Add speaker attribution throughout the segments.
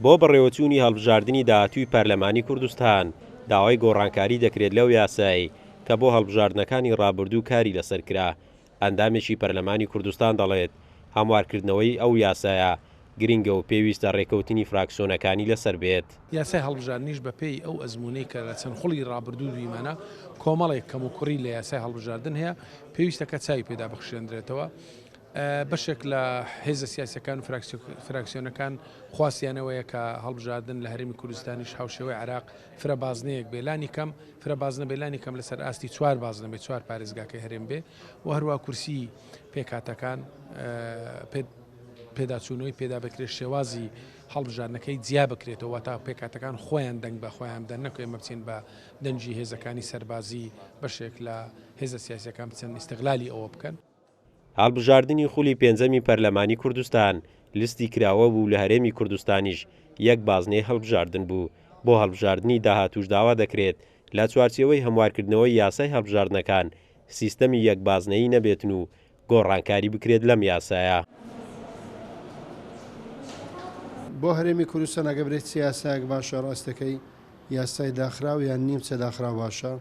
Speaker 1: بۆ بەڕێوەچوونی هەڵبژاردنی داهاتووی پەرلەمانی کوردستان، داوای گۆڕانکاری دەکرێت لەو یاسایەی کە بۆ هەڵبژاردنەکانی ڕابردوو کاری لەسەر کرا، ئەندامێکی پەرلەمانی کوردستان دەڵێت، هەموارکردنەوەی ئەو یاسایە گرنگە و پێویستە رێککەوتنی فراکسیۆنەکانی لەسەر بێت.
Speaker 2: یاسای هەڵبژاردنیش بەپێی ئەو ئەزموونەی کە لە چەند خوڵی رابردوو دیمانە، کۆمەڵێک کەموکوڕی لە یاسای هەڵبژاردن هەیە، پێویستە کە چاوی پێدا بخشێندرێتەوە. بەشێک لە هێزە سیاسیەکان و فراکسیۆنەکان خواستیان ئەوەیە کە هەڵبژاردن لە هەرێمی کوردستانیش هاوشێوەی عێراق فرە بازنەیەک بێ لانی کەم فرە بازنە بێ لانی کەم لەسەر ئاستی چوار بازنە بێ چوار پارێزگاکەی هەرێم بێ و هەروە کورسی پێکهاتەکان پێداچوونەوەی پێدا بکرێت شێوازی هەڵبژاردنەکەی جیا بکرێتەوە واتا پێکهاتەکان خۆیان دەنگ بە خۆیان بدەن نەک ئێمە بچین بە دەنگی هێزەکانی سەربازی بەشێک لە هێزە سیاسیەکان بچن ئیستغلالی ئەوە بکەن.
Speaker 1: هەڵبژاردنی خولی پێنجەمی پەرلەمانی کوردستان لستی کراوە بوو لە هەرێمی کوردستانیش یەک بازنەی هەڵبژاردن بوو، بۆ هەڵبژاردنی داهاتووش داوا دەکرێت لە چوارچێوەی هەموارکردنەوەی یاسای هەڵبژاردنەکان سیستەمی یەک بازنەیی نەبێتن و گۆڕانکاری بکرێت لەم یاسایە.
Speaker 3: بۆ هەرێمی کوردستان ئەگەر برێ چ یاسایەک باشە ڕاستەکەی یاسای داخراو یان نیمچە داخراو باشە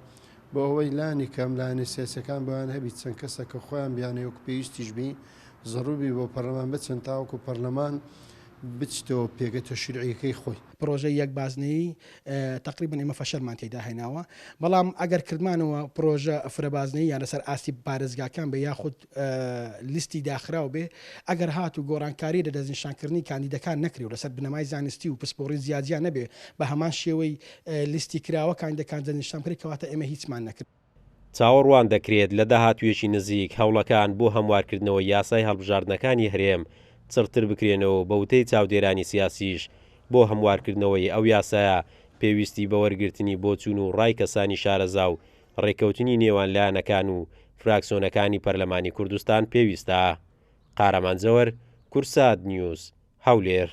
Speaker 3: بۆ ئەوەی لانی کەم لایەنە سیاسیەکان بۆیان هەبی چەند کەسە کە خۆیان بیانەوێ وەکو پێویستیش بی زەروبی بۆ پەرلەمان بچن تاوەکو پەرلەمان بچتەوە پێگە تەشریعیەکەی خۆی.
Speaker 4: پرۆژەی یەک بازنەیی تەقریبەن ئێمە فەشەلمان تێیدا هێناوە، بەڵام ئەگەر کردمانەوە پرۆژە فرە بازنەیی یان لەسەر ئاستی پارێزگاکان بێ یاخود لیستی داخراو بێ، ئەگەر هاتوو گۆڕانکاری لە دەستنیشانکردنی کاندیدەکان نەکرێ و لەسەر بنەمای زانستی و پسپۆڕی جیاجیا نەبێ بە هەمان شێوەی لیستی کراوە کاندیدەکان دەستنیشان بکرێ کەواتە ئێمە هیچمان نەکرد.
Speaker 1: چاوەڕوان دەکرێت لە داهاتوویەکی نزیک هەوڵەکان بۆ هەموارکردنەوەی یاسای هەڵبژاردنەکانی هەرێم چڕتر بکرێنەوە و بە وتەی چاودێرانی سیاسیش بۆ هەموارکردنەوەی ئەو یاسایە پێویستی بە وەرگرتنی بۆچوون و ڕای کەسانی شارەزا و ڕێککەوتنی نێوان لایەنەکان و فراکسۆنەکانی پەرلەمانی کوردستان پێویستە. قارەمان جەوەر، کوردسات نیوز، هەولێر.